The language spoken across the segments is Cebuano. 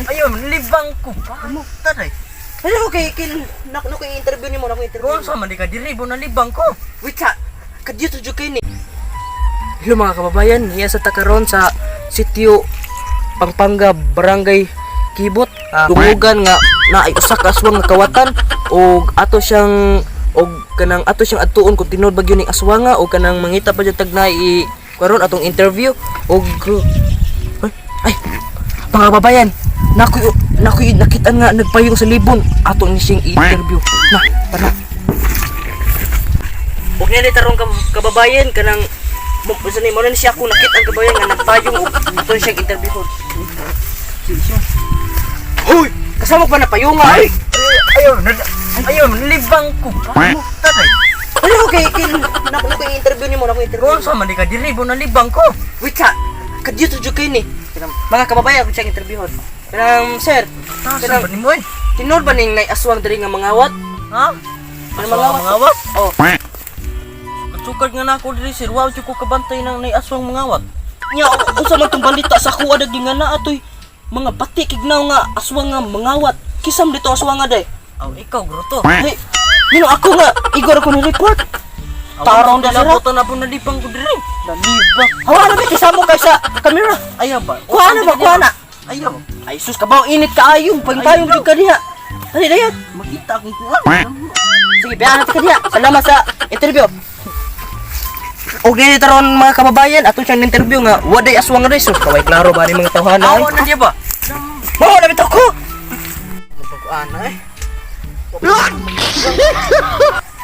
Ayun, libang ko pa. Taray. Ano kay kay nak nak interview nimo, nak interview. Kung sa man di ka diri bo na libang ko. Wait sa kadyo to jud kay ni. Hello mga kababayan, niya sa takaron sa sitio Pampanga, Barangay Kibot. Dungugan nga naay usa ka aswang nga kawatan og ato siyang og kanang ato siyang adtuon kung tinuod ba gyud ning aswanga o kanang mangita pa jud tag naay karon atong interview og ay, ay mga kababayan, nakoy nakoy nakitaan nga nagpayong sa libon ato ni siyang i-interview na tara. Og niya tarong kababayan kanang mo sa ni mo na siya ako nakit ang kababayan nga nagpayong og ato siyang interviewon. Hoy, kasama ko ba na payunga ay? Ayun, ayun, libang ko pa. Taray. Ano kay kay nak nak interview nimo, nak interview. Kung sa man di ka diri bo na libang ko. Wait sa kadyo to jud kay ni. Mga kababayan ako siyang interviewon. Kanang sir, Sa kanang ba nimo eh? tinuod ba ning nay aswang diri nga mangawat? Ha? Ano Aswang mangawat? mangawat? Oh. Sukad nga nako diri sir, wa jud ko kabantay nang nay aswang mangawat. Nya unsa man tong balita sa kuha dagi nga naa toy mga bati kignaw nga aswang nga mangawat. Kisam dito aswang nga day. Aw, ikaw groto. Hey, nino ako nga igor ako ni report. Tarong na sira. na po na libang ko diri. Nalibang. Hawa na ba kisamo kay sa kamera. Ayaw ba? Kuha na ba? Kuha na. Ayaw. Ay sus kabaw init kaayo. Payong jud ka diha. Dali dayon. Makita akong kuha. Sige, biyahan natin ka diha. Salamat sa interview. Og dili taron mga kababayan, ato siyang interview nga waday aswang rin. Sus, kaway klaro ba ni mga tawhana ay. Awa na diya ba? Mao na bitaw ko. Pag-ana eh.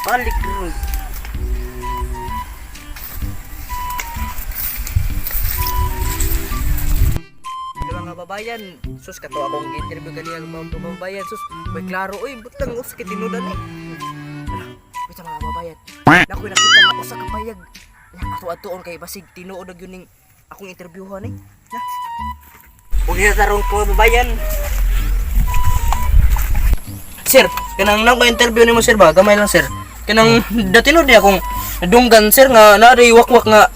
Balik ron. Mga kababayan, sus kato akong interview ganiya mga kababayan, sus, may klaro oy, but lang us kay tinudan eh. Ala, wait sa mga kababayan. Nakoy nakita nga usa ka payag. Ato atuon kay basig tinuod na gyud ning akong interviewhan eh. Na. Ug niya tarong kababayan. Sir, kanang nang interview nimo sir ba? Gamay lang sir. Kanang datinud niya akong nadunggan sir nga naay wakwak nga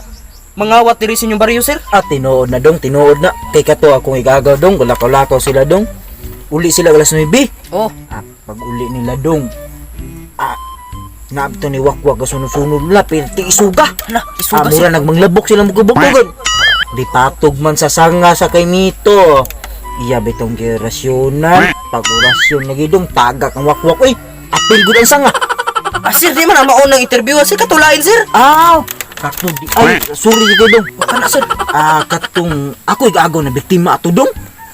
mangawat diri sa inyong baryo sir. Ah, tinuod na dong, tinuod na. Kay kato akong igagaw dong, gulakaw-lakaw sila dong. Uli sila alas 9. Oh, Ah, pag uli nila dong. Ah, naabto ni wakwak kasunod-sunod la, pirti isuga. hala, isuga Ah, sir. mura nagmanglabok sila mugubog-bugod. Di patog man sa sanga sa kay Mito. Iya bitong girasyonan, pag orasyon lagi dong, tagak ang wakwak. Uy, apil gud ang sanga. Ah, sir, di man ang maunang interview sir katulain sir. Aw, katong di, ay, sorry gyud dong. Kana sir. Ah, katong ako igagaw na biktima ato dong.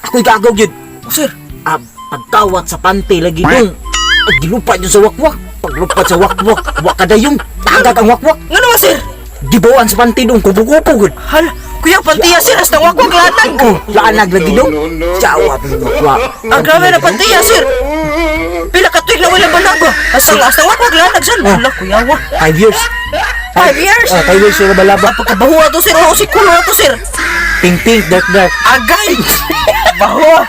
Ako igagaw gyud. Oh, sir. Ah, pagkawat sa pante lagi dong. Ay, gilupat yun sa wakwak. Paglupat sa wakwak, wakadayong. Tagag ang wakwak. Ngano man sir? Gibawaan sa pante dong, kubo-kubo gud. Hala, kuya pantiya sir, hasta wakwak lanag. Oh, laanag lagi dong. Jawa dong wakwak. Ang grabe na pantiya sir. Pila ka tuig na wala balaba. Hasta hasta wakwak lanag sir. Hala, kuya wa. 5 years. 5 years. Ah, 5 years sila balaba. Pagkabaho ato sir, oh si kulo ato sir. Pink pink, dark dark. Agay. Baho.